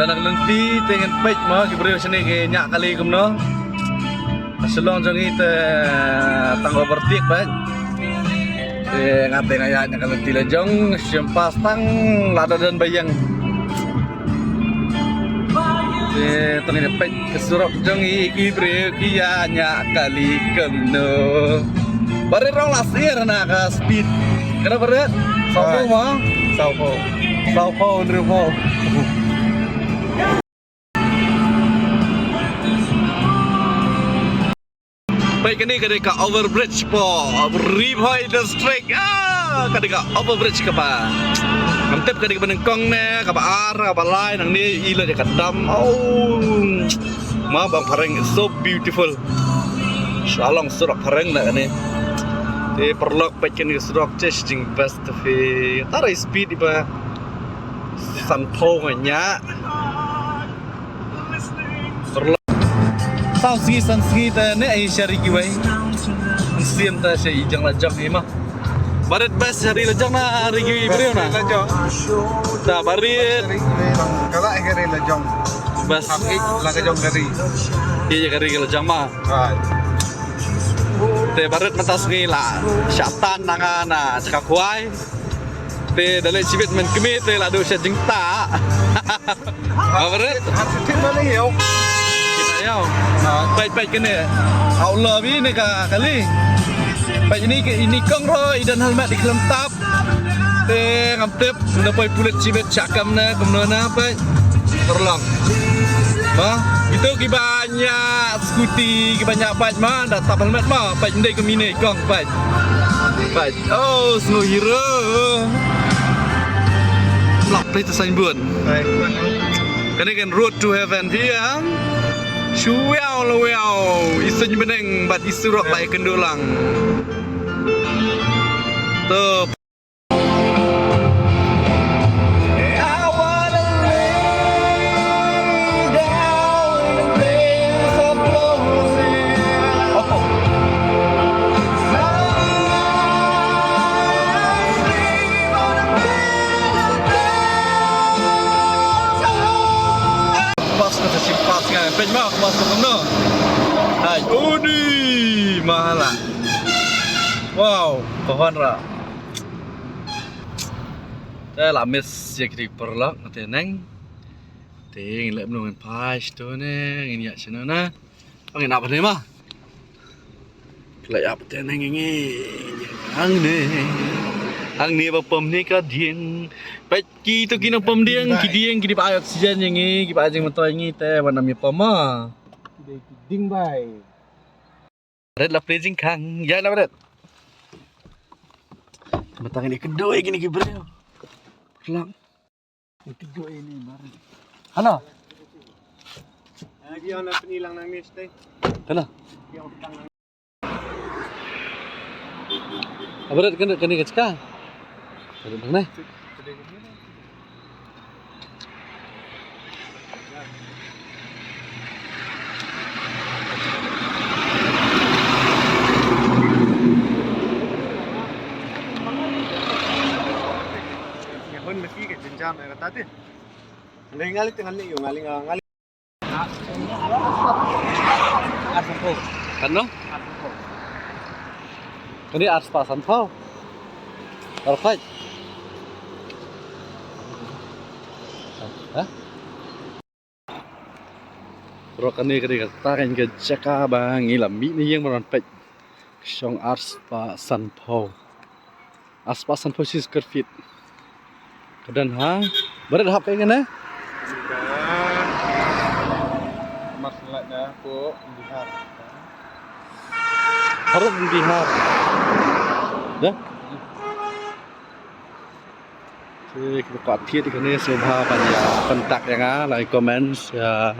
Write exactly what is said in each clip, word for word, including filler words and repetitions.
Na ka lynti te ngan peit mo ki briew shane ki ñiah kali kumno. Shalong jong ngi te tang overtake bha. Te nga te nga ïaid na ka lynti la jong shim pas tang lada don ba ïeng. Te tang ïa peit ka surok jong ngi ki briew ki ïa ñiah kali kumno. Barit rong la sir na ka speed. Kena barit? Saw phew ma? Saw phew. Saw phew, hynriew phew. Peit kane ka dei ka overbridge po Ri Bhoi District. Ah, ka dei ka overbridge kaba ngam tip ka dei kaba nyngkong ne kaba ar kaba lai nangne i la dei ka dam. Oh. Ma bang phareng is so beautiful. Shalong surok phareng na kane. Te paralok peit kane surok chesh jing best of it. Tara speed iba san phew nga ñiah. Paralok. Saw sngi san sngi te ne ai sha ri kiwei. Sien ta sha i jong la jong i ma. Barit best sha ri la jong na ri kiwei briew na. La jong. Ta barit. Kala ai ka ri la jong. Best. Hap i la ka jong ka ri. Ki ka ri la jong ma. Right. Te barit mynta sngi la shah tan na nga na jaka kwai. Te da leh shibit mynta kmie te la duh sha jingtah. Ba barit. Hat sitin ma ni yow. Kita yow. Peit peit kane. Aw la bi ne ka kali. Peit ini ke ini kong ro i don helmet i khlem tap. Te ngam tip na poi pulit shibit shah kam na kumno na peit. Terlong. Ma, gitu kiba ñiah scooty kiba ñiah bike ma da tap helmet ma peit ndei ka mine kong peit. Peit. Oh, snow hero. Lak peit tu signboard. Kane kan road to heaven phi ya. Shuwiaw lawiaw. Isu bneng bad isu rok lai kendulang. Tu. Pas ka sa shim pas nga, peit ma, pas ka kumno. Hai, uni, mahala. Wow, pohon ra. Te la miss ïa ki paralok, te neng. Te ngin leh mano ngin phai shito ne, ngin ïa shano na. Ngin ap ne ma. Ki la ïap te neng ngi. Hangne. Hangne ba pom ne ka dieng. Peit kito ki nongpom dieng, ki dieng, ki dei ba ai oxygen ïa ngi, ki ba ai jingmyntoi ïa ngi te ba nam ïa pom ma. Ki dei ki dieng bai. Red la plie jingkhang. Ïa la red. Matang ini kedua ini ki briew. Lang. Ini kedua ini baru. Hana? Lagi yang nak penilang nangis teh. Kena. Yang petang nangis. Apa red kena kena kecka? Red mana? Ngi hun mesti ka jynjar na kata te. Ngali ngali te ngali yo ngali ngali. Ar sanphew. Kano? Ar sanphew. Kane ar spah sanphew. Perfect. Hah? Bro, kane kane kata kan ka jaka ba ngi la mih na ïing ba ngan peit. Shong ar spah sanphew. Ar spah sanphew shi square feet. Ka don ha. Barit hap kai kane? Ka. Mas lait na ko Bihar. Harus Bihar. Dah? Te kiba kwah thied ïa kane sngewbha ban ïa contact ïa nga, like, comments ïa.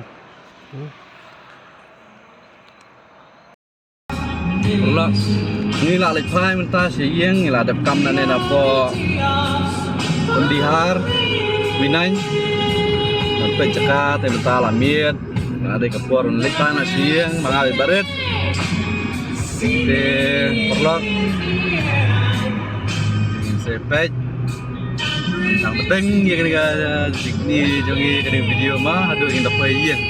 Ngi la leit phai mynta sha ïing, ngi la dep kam nangne napoh Bihar, Vinai. Ngan peit jaka te mynta la miet. Nga dei ka por ngan leit phai na sha ïing, ma nga wei barit. Te paralok. Sa peit. Nang bteng ïa kane ka jingkit jong ngi, kane ka video ma haduh ngi da poi ïing.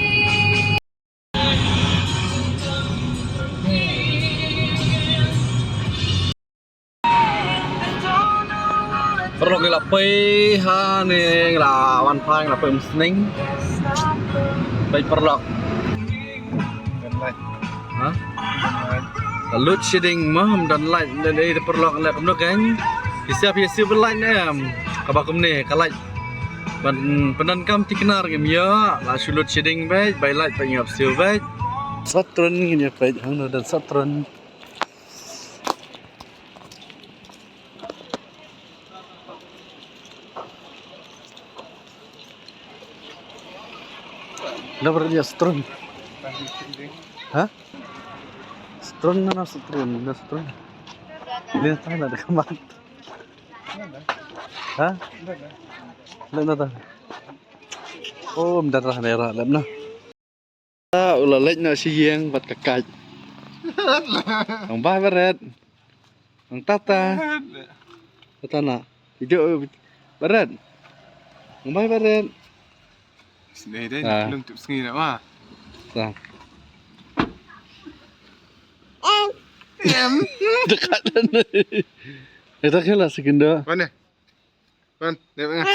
Paralok, ngi la poi ha ne, ngi la wan pha, ngi la poi umsning. Peit paralok. Ha? Ka lut shading ma, ym don light ne, ne paralok ne kumno keng. Pisa pisa ba light ne em. Kaba kumne ka light. Ban pyndonkam tiknar ngim ïoh, la shu lut shading beit, bai light beit ngin ïoh pisa beit. Satron ngin ïoh peit, hangno don satron. Dah berarti ya setrum. Hah? Setrum na setrum, na setrum. Ini entah nak dekat mat. Hah? Lep na ta. Oh, dah lah nera lep na. U la leit noh sha ïing bad ka kait. Nang bai Baret. Nang tata. Tata na. Ijo Baret. Nang bai Baret. Sini deh, ah, belum tup sengi nak mah. Dah. Em. Dekat dah ni. Dah kela sekindo. Mana? Man, dep ngah.